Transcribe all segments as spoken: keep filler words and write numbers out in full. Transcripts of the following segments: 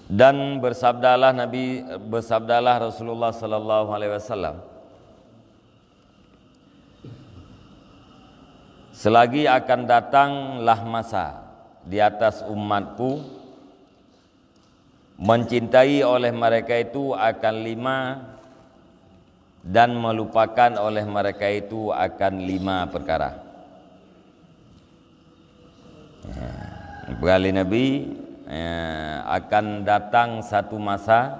Dan bersabdalah Nabi, bersabdalah Rasulullah sallallahu alaihi wasallam, "Selagi akan datanglah masa di atas umatku, mencintai oleh mereka itu akan lima dan melupakan oleh mereka itu akan lima perkara." Ya, peugah lé Nabi, ya, akan datang satu masa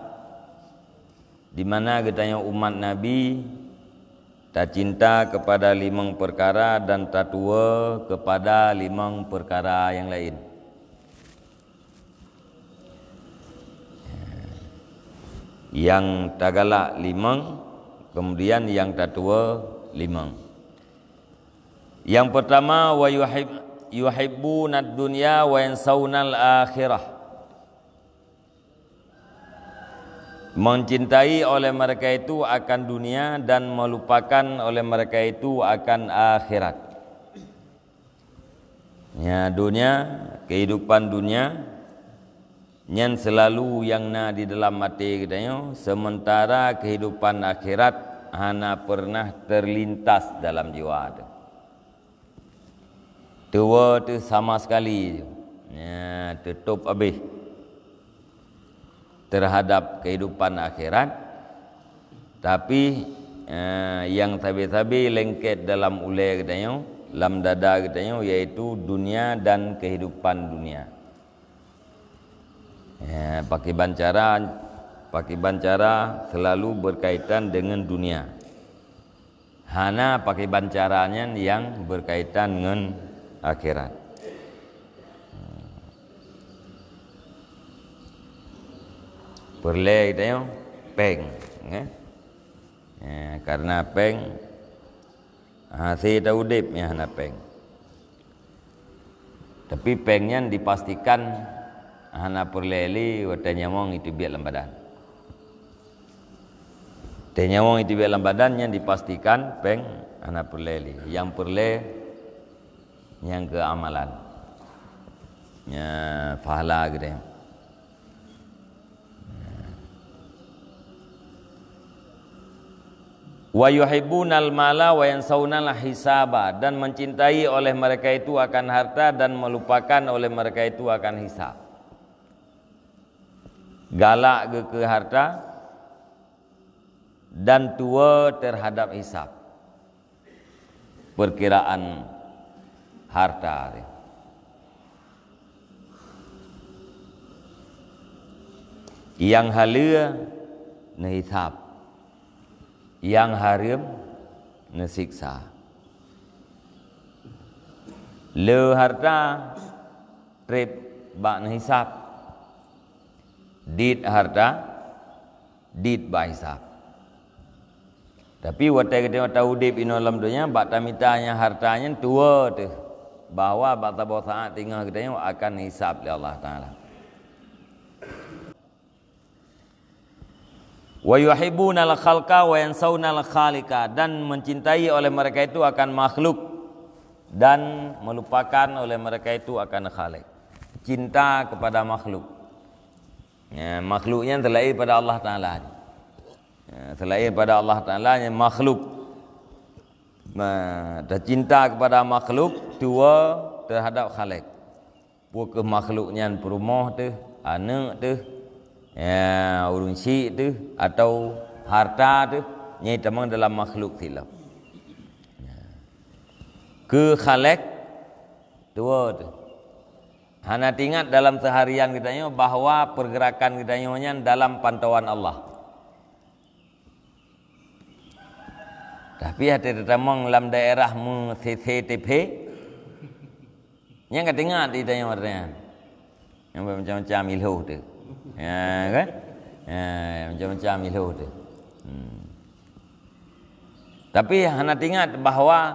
di mana geutanyoe umat Nabi tacinta kepada limong perkara dan tatuwoe kepada limong perkara yang lain. Yang tagalak limong, kemudian yang tatuwoe limong. Yang pertama, wa yuhib-, yuhibbunad dunya wa yansaunal akhirah. Mencintai oleh mereka itu akan dunia dan melupakan oleh mereka itu akan akhirat. Ya, dunia, kehidupan dunia, nyan selalu nyang na di dalam até geutanyoe, sementara kehidupan akhirat hana pernah terlintas dalam jiwa teuh. Tuwoe teuh sama sekali. Ya, teutôb habéh terhadap kehidupan akhirat, tapi, eh, nyang sabe-sabe lengket dalam ulée geutanyoe, lam dada geutanyoe, yaitu dunia dan kehidupan dunia. Ya, pakriban cara, pakriban cara selalu berkaitan dengan dunia. Hana pakriban cara nyan nyang berkaitan ngon akhirat. Peureulée geutanyoe péng, eh? Eh, karena péng, hase ta udeb nyang hana péng. Tapi péng nyan dipastikan hana peureulée lé watée nyawöng jiteubiet lam badan. Watée nyawöng jiteubiet lam badan nyan dipastikan péng hana peureulée lé. Nyang peureulée nyang keu amalan. Nya pahala geude. "Wa yuhibbunal mala wa yansaunal hisaba," dan mencintai oleh mereka itu akan harta dan melupakan oleh mereka itu akan hisab. Galak geuh keu harta dan tuwoe terhadap hisab. Peukiraan harta teuh. Nyang haleue neuhisab, nyang hareuem neusiksa. Le harta treb bak neuhisab, dit harta dit bak hisab. Tapi watée geutanyoe ta udeb inoe lam donya, bak tamita nyang harta nyan tuwoe teuh, bahwa bak saboh saát teungoh geutanyoe akan hisab lé Allah Taala. "Wa yuhibbunal khalqa wa yansaunal khaliqa," dan mencintai oleh mereka itu akan makhluk dan melupakan oleh mereka itu akan Khalik. Cinta kepada makhluk. Ya, makhluk nyan selain pada Allah Taala. Ya, selain pada Allah Taala, nyan makhluk. Ma, tacinta kepada makhluk, tuwoe terhadap Khalik. Peu kheueh makhluk nyan, peurumoh teuh, aneuëk teuh, ya, ureuëng syik teuh, atau harta teuh, nyan tamong dalam makhluk silop. Ya. Keu Khalik, tuwoe teuh. Hana teuingat dalam seharian geutanyoe bahwa pergerakan geutanyoe nyan dalam pantauan Allah. Tapi watée tatamong lam daerah meuCCTV, nyang ka teuingat di tanyoe nyan. Nyang macam-macam ilho teuh. Ya, kan? Ya, macam-macam ilho teuh. Hmm. Tapi hana teuingat bahwa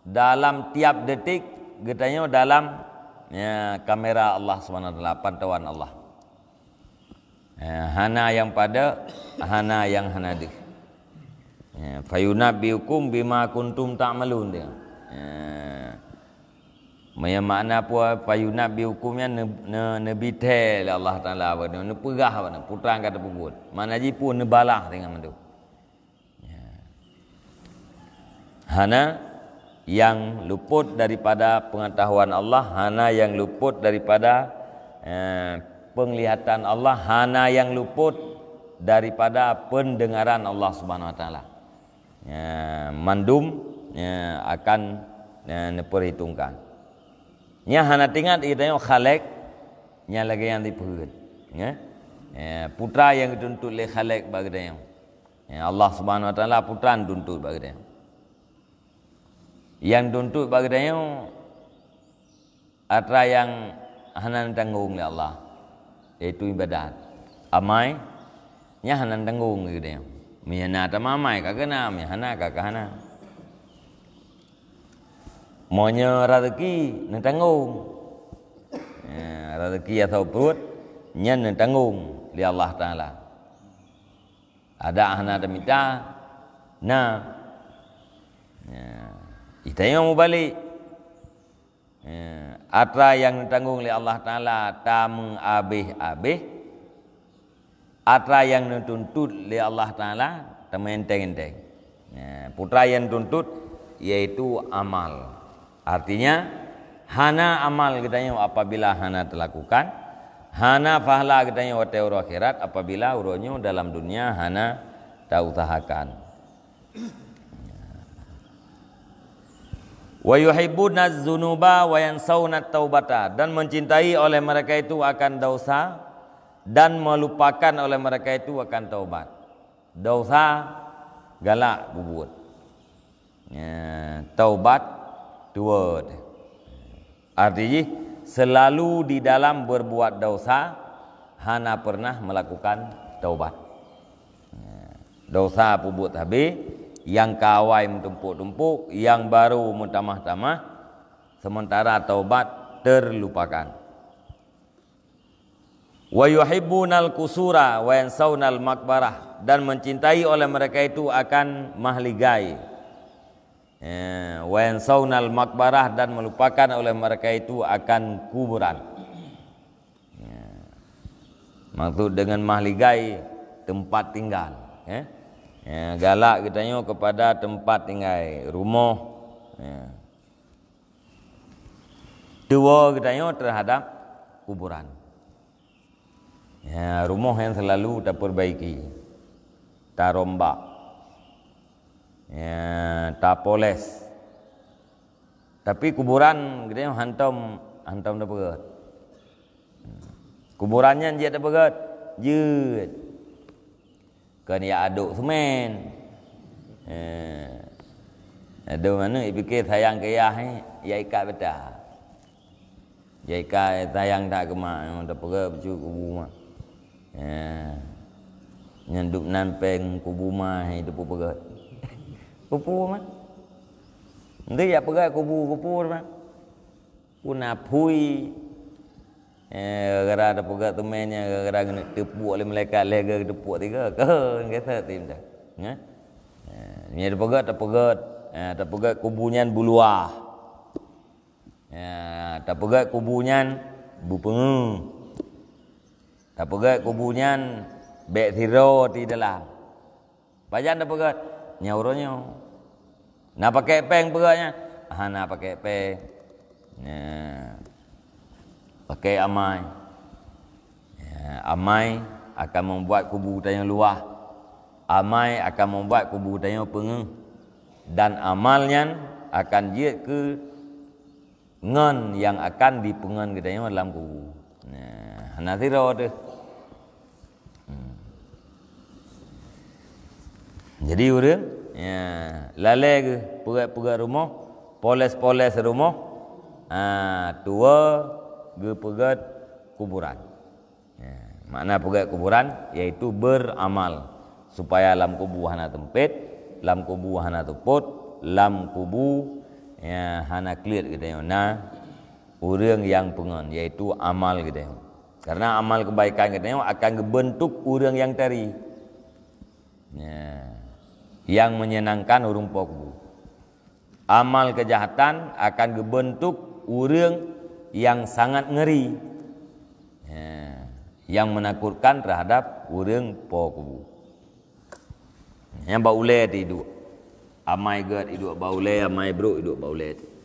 dalam tiap detik geutanyoe dalam, ya, kamera Allah Subhanahu Wa Taala, pantauan Allah. Eh, hana nyang padub, hana nyang hana deuh. Eh, "Fayunabbiukum bima kuntum ta'malun," dia. Eh, Meunyoe makna peue, fayunabbi'ukum nyan ne-, ne-, neubi thèe lé Allah Taala bak nyoe, neupeugah bak nyoe, peue nyang ka tapeubuet. Makna jih peue, neubalah tinggai mandum. Ya. Hana nyang luput daripada pengetahuan Allah, hana nyang luput daripada, eh, penglihatan Allah, hana nyang luput daripada pendengaran Allah Subhanahu Wa Taala. Ya, mandum, ya, akan, ya, neuperhitungkan. Nyang hana teuingat geutanyoe Khalik, nyang lagèe nyang dipeugah. Ya. Ya, peue nyang geutuntut lé Khalik bak geutanyoe. Ya, Allah Subhanahu Wa Taala peue nyang tuntut bak geutanyoe. Nyang tuntut bak geutanyoe atra nyang hana neutanggong lé Allah, yaitu ibadat. Amai, nyan hana neutanggong lé geutanyoe. Meunyoe na tamamai ka keunan, meunyoe hana ka keuhana. Meunyoe raseuki neutanggong. Ya, raseuki atau pruet nyan neutanggong lé Allah Taala. Ada hana tamita, na. Ya. Geutanyoe mubalek. Ya. Atra nyang neutanggong lé Allah Taala tameuabéh-abéh. Atra nyang neutuntut lé Allah Taala tameuenteng-enteng. Ya. Peue nyang neutuntut, yaitu amal. Artinya, hana amal geutanyoe apabila hana talakukan, hana pahala geutanyoe watèe uroe akhirat apabila uroe nyoe dalam dunia hana tausahakan. "Wa yuhibbuna dzunuba wa yansauna taubata," dan mencintai oleh mereka itu akan dosa dan melupakan oleh mereka itu akan taubat. Dosa galak peubuet. Ya, taubat tuwö. Arti jih, selalu di dalam berbuat dosa, hana pernah melakukan taubat. Ya, dosa peubuet habéh, nyang ka awai meutumpôk-tumpôk, nyang barô meutamah-tamah, sementara taubat terlupakan. "Wa yuhibbunal qusura wa yansaunal maqbarah," dan mencintai oleh mereka itu akan mahligai. Eh, "wa yansaunal maqbarah," dan melupakan oleh mereka itu akan kuburan. Ya. Maksud dengan mahligai, tempat tinggal, ya. Ya, galak geutanyoe kepada tempat tinggai, rumoh. Ya. Tuwö geutanyoe terhadap kuburan. Ya, rumoh nyang selalu tapeurbaiki, tarombak, ya, tapoles. Tapi kuburan geutanyoe hantom, hantom tapeugöt. Kuburan nyan jeuet tapeugöt, jeuet. Kon jak adôk seumén. Eh. Adôk manök jipike sayang keu yah, eh, jak ikat beuta. Jak ikat sayang that keu mak, eh, tapeugöt bacut kubu mak. Eh. Nyan dub nan péng kubu mak, eh, teupeugöt. Kubu mak. Nanti jak peugöt kubu, kubu mak. Puna phui. Eh, gara-gara tapeugöt teumé nyan, gara-gara geuneuk teupuek lé malaikat lhèe geuh, teupuek tiga. Keuh, gata tim dah. Nyan. Eh, nyan tapeugöt, tapeugöt. Eh, tapeugöt kubu nyan beuluwah. Ya, tapeugöt kubu nyan beupeungeuh. Tapeugöt kubu nyan bèk sidroe di dalam. Pajan tapeugöt? Nyan uroe nyoe. Na pakèk péng peugöt nyan? Hana pakèk péng. Nah, pakèk amai. Ya, amai akan membuat kubu tanyoe luwah. Amai akan membuat kubu tanyoe peungeuh. Dan amal nyan akan jeuet keu ngon nyang akan jipeungon geutanyoe lam kubu. Nah, hana sidroe teuh. Hmm. Jadi ureueng, ya, lalè geuh peugöt-peugöt rumoh, poles-poles rumoh, ah, tuwö geupeugöt kuburan. Ya, makna peugöt kuburan yaitu beramal supaya lam kubu hana seumpét, lam kubu hana seupôt, lam kubu, ya, hana kleuet geutanyoe na ureueng nyang peungon, yaitu amal geutanyoe. Karena amal kebaikan geutanyoe akan geubeuntuk ureueng nyang tari. Ya. Nyang menyenangkan ureueng po kubu. Amal keujahatan akan geubeuntuk ureuëng yang sangat ngeri, ha, yang menakutkan terhadap ureuëng po kubu. Nyang bak ulée teuh iduek. Amai gét iduek bak ulée, amai brok iduek bak ulée teuh.